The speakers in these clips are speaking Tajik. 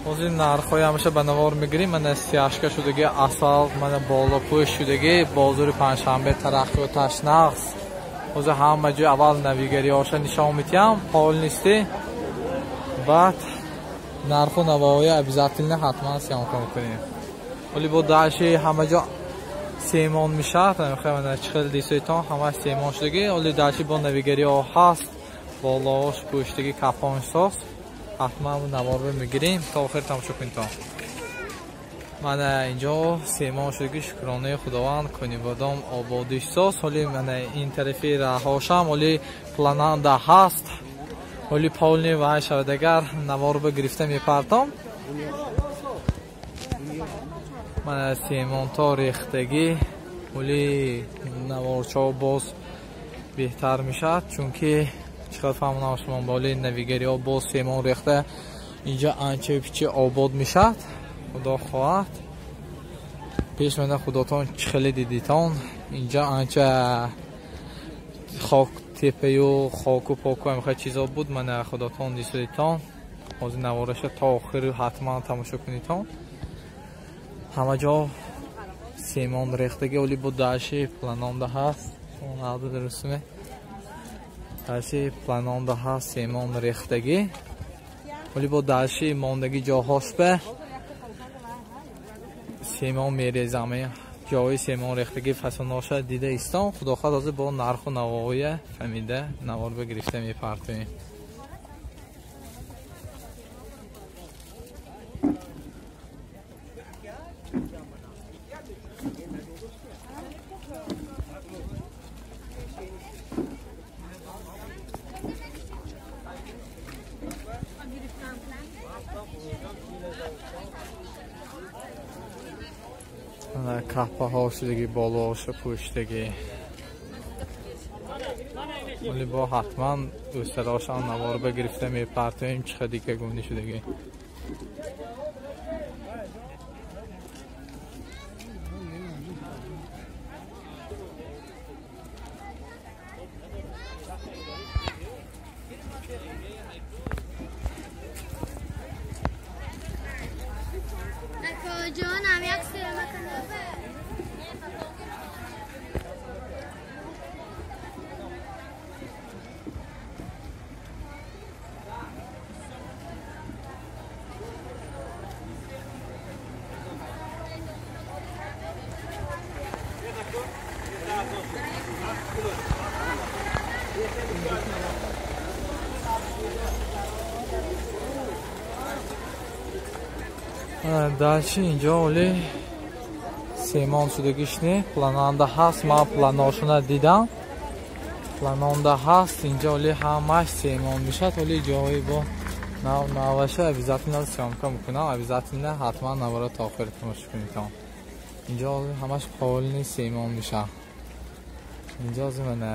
Ҳозир нархҳои ҳамаша ба навор мегирем. Мана сияшка шудаги, асал, мана болопӯш шудаги, бозори панҷшанбе тараққиёташ нағз. Ҳозир ҳама ҷой аввал навигариҳоша нишон медиҳам, полнисти. Баъд нарху навои обязательно ҳатман съёмка мекунем. Вале бо дальше ҳама ҷо семон мешавад. Мана чӣ хел дисоитон ҳамаш семон шудаги. Вале дальше бо навигариҳо ҳаст, болош пӯштаги капонсоз. Ҳатман наворро мегирем, то охир тамошо кунед. Мана инҷо семон шудаги, шукронаи Худованд, Конибодом ободишсоз. Ҳоли мана ин тарафи раҳошам ҳоли плананда ҳаст. Ҳоли полни вай шавад, агар наворро гирифта мепартом. Мана семонто рехтагӣ, ҳоли наворчаҳо боз беҳтар мешавад, чунки чӣ қадр фаҳмонам шумо, боли навигариҳо боз семон рехта инҷо анча пичи обод мешавад. Худо хоҳад. Пеш мана худотон чӣ хеле дидитон, инҷо анча хок тепаю хоку поку ҳамихел чизо буд. Мана худотон дисудитон. Ҳозир навораша то охир ҳатман тамошо кунитон. Ҳама ҷо семон рехтагӣ, оли бо даши планонда ҳаст. Шумо дурустме? Даши планонда ҳаст семон рехтагӣ. Оли бо даши мондагӣ ҷоҳош ба семон мерезам. Ҷои семон рехтагӣ фасоноша дида истон. Худо хоҳад ҳозир бо нарху навоя фаҳмида навор ба гирифта мепартоем. Каҳпаҳо шудаги, болооша пӯштаги. Вале бо ҳатман дӯстарошам навор ба гирифта мепартоем, чӣ қадр дига гуни шудаги. Дальше инҷо оли семон шудагишни плананда ҳаст. Ман планошуна дидам, планонда ҳаст. Инҷо оли ҳамаш семон мешавад. Оли ҷои бо нав наваша обязательно съёмка мекунам, обязательно ҳатман навора то охир тамошо кунед. Инҷо ҳамаш полни семон мешавад. Инҷо мана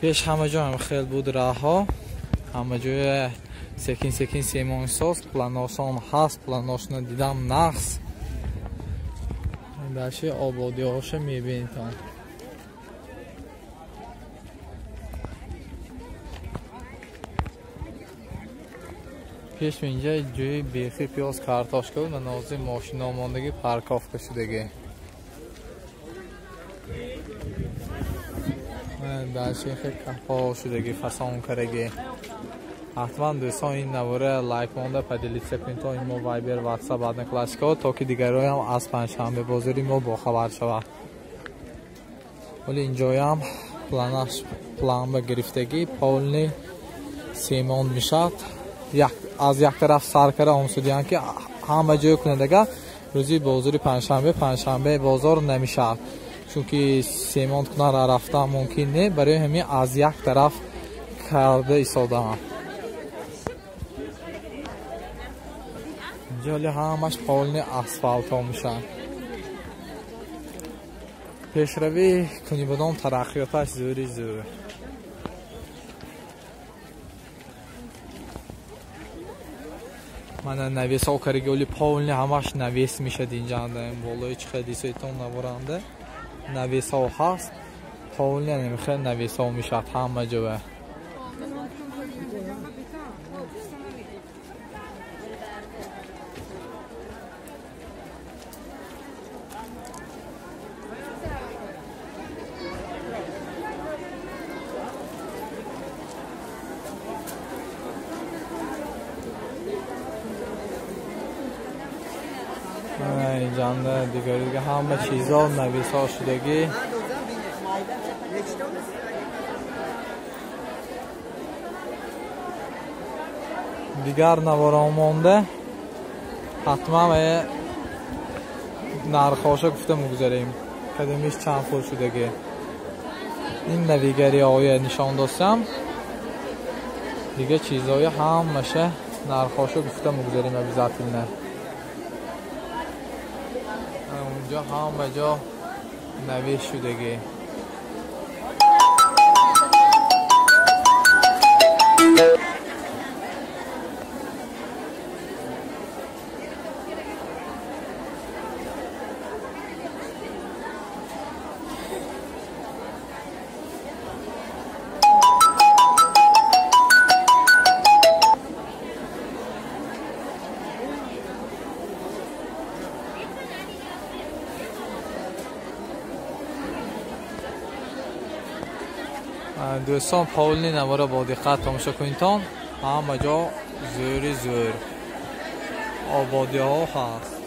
пеш ҳама ҷо ҳам хел буд раҳҳо, ҳама ҷоя секин секин семон соз, планосон ҳаст, планошона дидам нағз. Даши ободиҳоша мебинитон. Пеш инҷа ҷои бехи пиёз картошка буд, мана ҳозир мошино мондагӣ парковка шудагӣ. Даши хел кафо шудагӣ, фасон карагӣ. Ҳатман дӯстон ин навора лайк монда поделиться кунед то имо Viber, WhatsApp, Одноклассникҳо, то ки дигароям аз панҷшанбе бозори мо бохабар шавад. Вале инҷоям планаш план ба гирифтагӣ, полни семон мешавад. Аз як тараф сар кара омсудиян ки ҳама ҷой кунадага рӯзи бозори панҷшанбе, панҷшанбе бозор намешавад, чунки семон кунан рафтан мумкин не. Барои ҳамин аз як тараф карда истодаам. Инҷо ҳоли ҳамаш полни асфалтҳо мешавад. Пешравӣ Конибодом тараққиёташ зӯри зӯр. Мана навесҳо кариги, оли полни ҳамаш навес мешад инҷанда. Болои чӣ хел дисоитон наворанда навесҳо ҳаст, полни намехел навесҳо мешавад ҳама ҷоя. Инҷанда дигари ҳама чизо нависҳо шудагӣ. Дигар наворо монда ҳатман ва нархҳоша гуфта мегузарем, кадомиш чанд пул шудагӣ. Ин навигариҳоя нишон додсам, дигар чизҳоя ҳамаша нархҳоша гуфта мегузарем обязательно. Унҷо ҳама ҷо навис шудагӣ. Дӯстон, полни навора бо диққат тамошо кунитон. Ҳама ҷо зӯри зӯр ободиҳо ҳаст.